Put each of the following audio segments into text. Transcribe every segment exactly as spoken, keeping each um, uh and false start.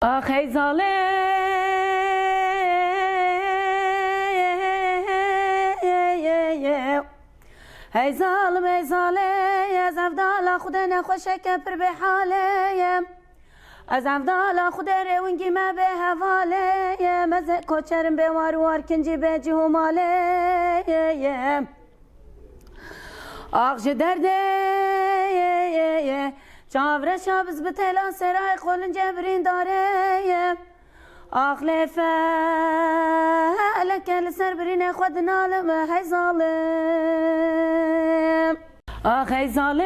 Ax hey zalê, hey zalim, hey zalê, ez evdala xwe de nexweşeke pir bê halê ye. Ez evdala xwe de rêwingî me bê hevalê ye. Ez ê koçerim bê war û war kincî bê cih û malê ye. Ax ji derdê ye, ye, ye. Çavreşa biz bi tela serayê qolincê birîndarê ye. Ax lê feleke li ser birînê xwe dinalim, hey zalim. Ax hey zalim.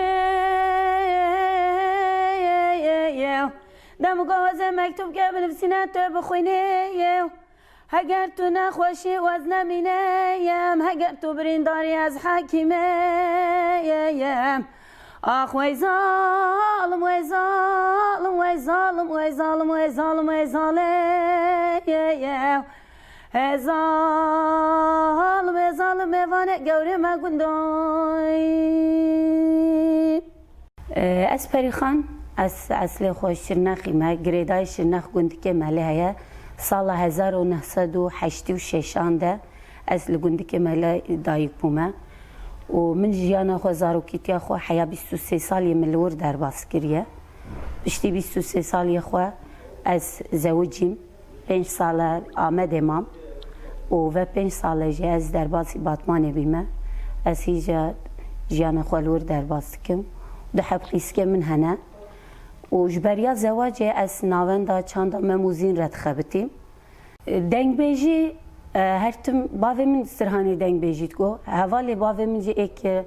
Dem ku ez ê mektûbke binivîsîne tu bixwînê ye. Heger tu nexweşî wez nemîne yem, heger tu birîndarî ez hekîmê yem. Ax wey zalim, wey zalim, wey zalim, wey zalim, wey zalim, wey zalê ye. He zalim, he zalim, mêvanê gewrê me gunday. Ez Perîxan, ez eslê xwe Şirnexî me, girêdayî Şirnex gundikê me lê heye. Sala hezar û neh sed û heştê û şeşan de ez li gundikê me lê dayik bûme û min jiyana xwe, zarokîtiya xwe heya bîst û sê saliyê min li wir derbas kiriye. Piştî bîst û sê saliyê xwe ez zewicîm. Pênc sal e Amedê mam û ve pênc sal e jî ez derbasî Batmanê bîme. Ez hîja jiyana xwe li wir derbas dikim. Du heb qîskê min hene û ji beriya zewacê ez navenda çanda Mem û Zîn re dixebitîm. Dengbêjî, e, her tim bavê min Sirhanê dengbêjî digot. Hevalê bavê min jî êk, e,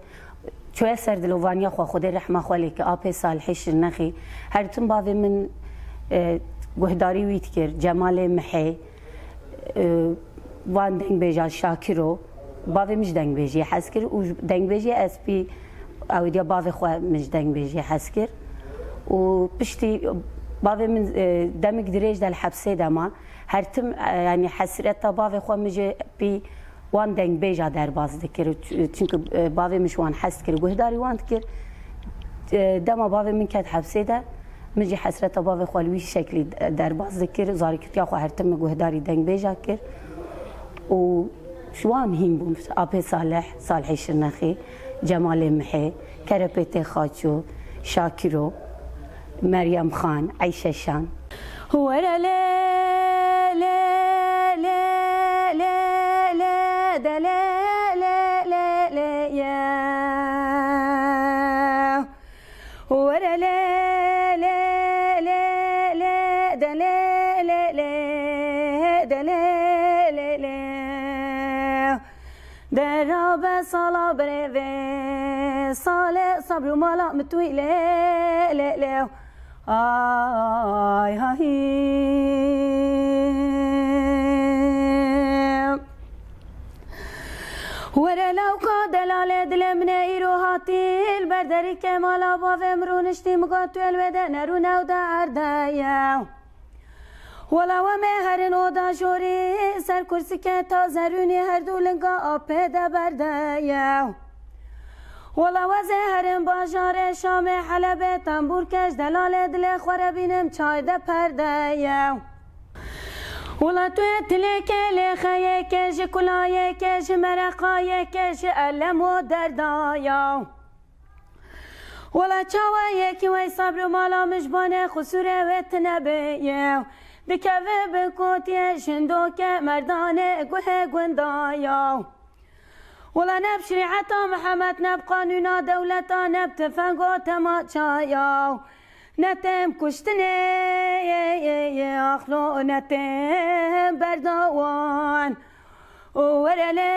Çoya ser dilovaniya xwe, Xwedê rehma xwe lê ke, Apê Salihê Şirnexî. Her tim bavê min, e, guhdarî wî dikir, Cemalê Mihê, e, van dengbêja Şakiro. Bavê min ji dengbêjiyê hez kir û ji dengbêjiyê ez pî ew diya bavê xwe min ji dengbêjiyê hez kir. Û piştî bavê min, e, demik dirêj de li hepsê de ma. Her tim, e, yanî hesreta bavê xwe min ji pî wan dengbêja derbas dikir. Ç-, çunku, e, bavê min ji wan hez dikir, guhdarî wan dikir. E, dema bavê min ket hepsê de, min jî hesreta bavê xwe li wî şeklî de-, derbas dikir. Zarokîtiya xwe her tim min guhdarî dengbêja kir. Û ji wan hîn bûm. Apê Salih, Salihê Şirnexî, Cemalê Mihê, Kerepêtê Xaço, Şakiro, Meryem Xan, Eyşe Şan. Were lê, lê, lê, lê, lê, lê, de lê, lê, lê, lê, ye. Were lê, lê, lê, lê, de lê, lê, lê, de lê, lê, lê. Dera be sala birê vê salê, sabr û mala mitûî lê, lê, lê. Ay ha hî. Were lawka delalê dilê min ê îro hatî, li ber derî kemala bavê min rûniştî, min got tu el wê de nerûne û de erde ye. Wela we mê herin oda jorî, ser kursike ta zerûnî, her du linga apê de berde ye. Wela we zê herin bajarê Şamê, Helebê, tembûrkeş, delalê dilê xwe re bînim çay de perde ye. Wela tu yê tilêkê lêxeyêkê, ji kulayêkê, ji mereqayêkê, ji elem û derda ya. Wela çawa yekî wey sabr û mala min ji banê xusûrê wê tune bê yew. Dikeve bi kotiyê şindoke merdanê guhê gunda yaw. Wela ne bi şerîeta Mihemed, ne bi qanûna dewleta, ne bi tifeng û temaça yaw. Ne têm kuştinê, axlo, ne têm berdawan. Û were lê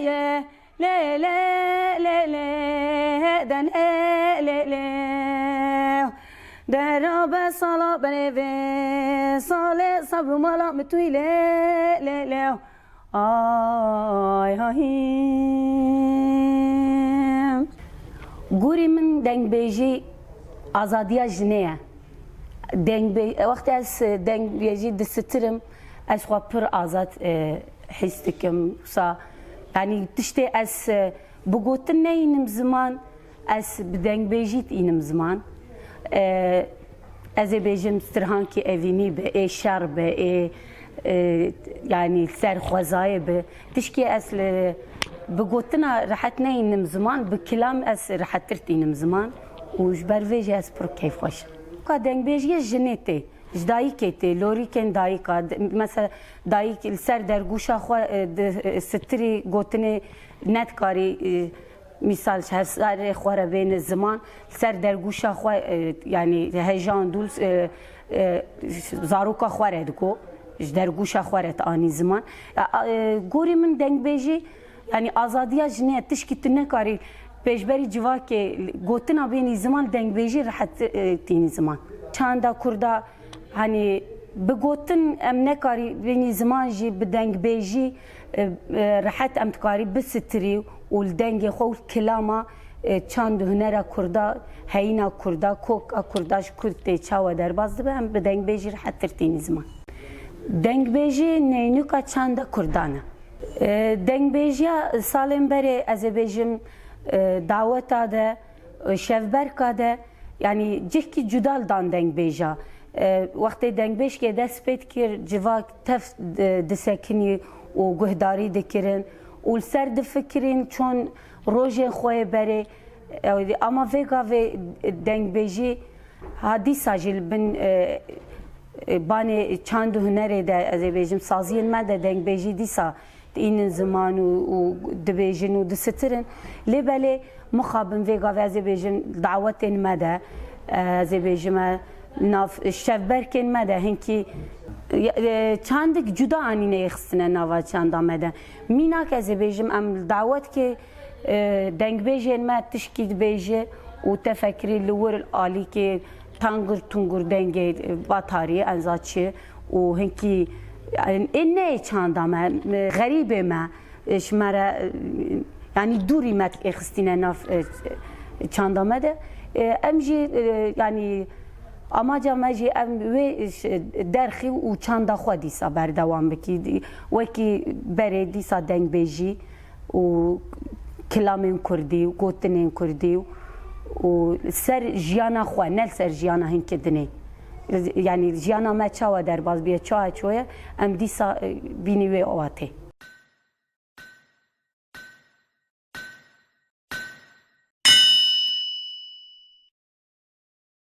ye, lê, lê, lê, lê, de lê, lê, lê. Dera be sala berê vê salê, sabr û mala mitûî lê, lê, lê. Ay ha hî. Gorî min dengbêjî azadiya jinê ye. Dengbê-, wextê ez dengbêjî disitirim, ez xwe pir azad, e, hîs dikim. Wisa, yanî tiştê ez, e, bi gotin neyînim ziman, ez bi dengbêjî dînim ziman. E, Ez ê bêjim, strhankî evînî bi, ê şer bi, ê, e, yanî ser xwezayê bi. Tişkî ez li, bi gotina rehet neyînim ziman, bi kilam ez rehettir tînim ziman û ji ber vê jî ez pir keyfxweş im. Ka dengbêjiyê jinê tê, ji dayikê tê, lorîkên dayika, d-, mesela dayik li ser dergûşa xwe, e, di, e, sitirî gotinê nedikarî, e, Mîsal, ji hevsarê xwe re bêne ziman, li ser dergûşa xwe, e, yanî hejan dûl, e, e, zaroka xwe re digo, ji dergûşa xwe re dianî ziman. E, a, e, gorî min dengbêjî, yanî azadiya jinê ye, tişkî tu nekarî pêşberî civakê gotina bênî ziman, dengbêjî rehet, e, tînî ziman. Çanda Kurda Hanî bi gotin em nekarî bênî ziman jî bi dengbêjî, e, e, rehet em dikarî bisitirî û li dengê xwe û li kilama, e, çand û hunera Kurda, heyîna Kurda, koka Kurda ji ku tê çawa derbas dibe, em bi dengbêjî rehettir tînî ziman. Dengbêjî neynuka çanda Kurdan e. E, dengbêjiya salên berê ez ê bêjim, e, daweta de, e, şevberka de, Yanî cihkî cuda li dan dengbêja. E, wextê dengbêjkê dest pê dikir, civak tev, e, disekinî û guhdarî dikirin û li ser difikirîn çon rojên xwe yê berê. E, ama vê gavê dengbêjî ha dîsa jî li bin, e, e, banê çand û hunerê de, ez ê bêjim, saziyên me de dengbêjî dîsa diînin ziman û, û dibêjin û disitirin. Lê belê mixabin vê gavê ez ê bêjim dawetên me de, e, ez ê bêjime nav şevberkên me de hinkî, e, çandik cuda anîne xistine nava çanda me de. Mînak ez ê bêjim em li dawetkê, e, dengbêjên me tişkî dibêje û te fekirî li wir alîkê tangur tungur dengê, e, batarî enza çi û hinkî, e, ê neyê çanda me, e, xerîbê me, e, ji me re, e, yanî dûrî me ê xistîne nav, e, çanda me de. E, em jî, e, yanî amaca me jî em wê, e, derxî û çanda xwe dîsa berdewam bikî. Wekî berê dîsa dengbêjî û kilamên kurdî û gotinên kurdî û ser jiyana xwe, ne li ser jiyana hinkê dinê. Yanî jiyana me çawa derbas bûye, çawa çûye, em dîsa, e, bînî wê awatê.